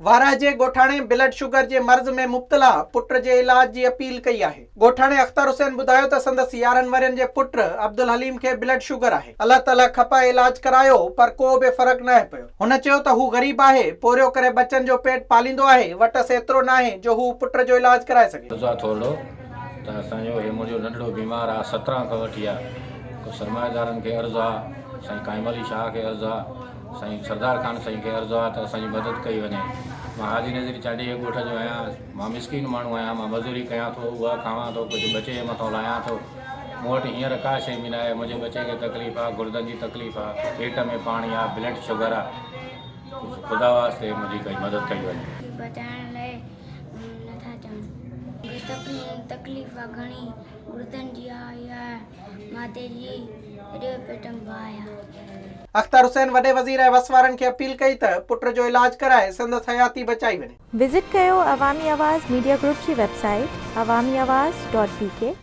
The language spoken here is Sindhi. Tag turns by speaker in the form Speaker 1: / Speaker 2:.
Speaker 1: وارهه جي ڳوٺاڻي بلڊ شگر جي مرض ۾ مبتلا پٽ جي علاج جي اپيل ڪئي آهي. ڳوٺاڻي اختر حسين ٻڌايو ته سندس 11 ورهين جي پٽ عبدالحليم کي بلڊ شگر آهي. الله تعاليٰ کپائي علاج ڪرايو پر ڪو به فرق ناهي پيو. هن چيو ته هو غريب آهي، پورهيو ڪري ٻچن جو پيٽ پاليندو آهي، وٽس ايترو ناهي جو هو پٽ جو علاج ڪرائي سگهي.
Speaker 2: رضا ٿورڙو ته اسان جو هي منهنجو ننڍڙو بيمار آ 17 کان وٺي آ ڪو سرمائيدارن کي عرض آ سائين قائم علي شاهه کي عرض آ سائين سردار خان سائين کي عرض آ ته اسان جي مدد ڪئي وڃي. مان حاجي نظير چانڊيي جي ڳوٺ جو آهيان. مان مسڪين ماڻهو آهيان. مان مزوري ڪيان ٿو، اها کاوان ٿو، ڪجهه ٻچي جي مٿان لاهيان ٿو. مون وٽ هينئر ڪا شيء به ناهي. منهنجي ٻچي کي تڪليف آ، گردن جي تڪليف آ، پيٽ ۾ پاڻي آ، بلڊ شگر آ. ڪجهه خدا واسطي منهنجي ڪائي مدد ڪئي وڃي.
Speaker 3: کي بچائڻ لاء نٿا چاهن. تڪليف آ گهڻي گردن جي آ يا مادي جي سڄو پيٽ م باهه آ.
Speaker 1: اختر حسين وڏي وزير ۽ وس وارن کي اپيل ڪئي ته پٽ جو علاج ڪرائي سندس حياتي بچائي وڃي.
Speaker 4: وزٽ ڪيو عوامي آواز ميڊيا گروپ جي website Awami Awaz dot B K.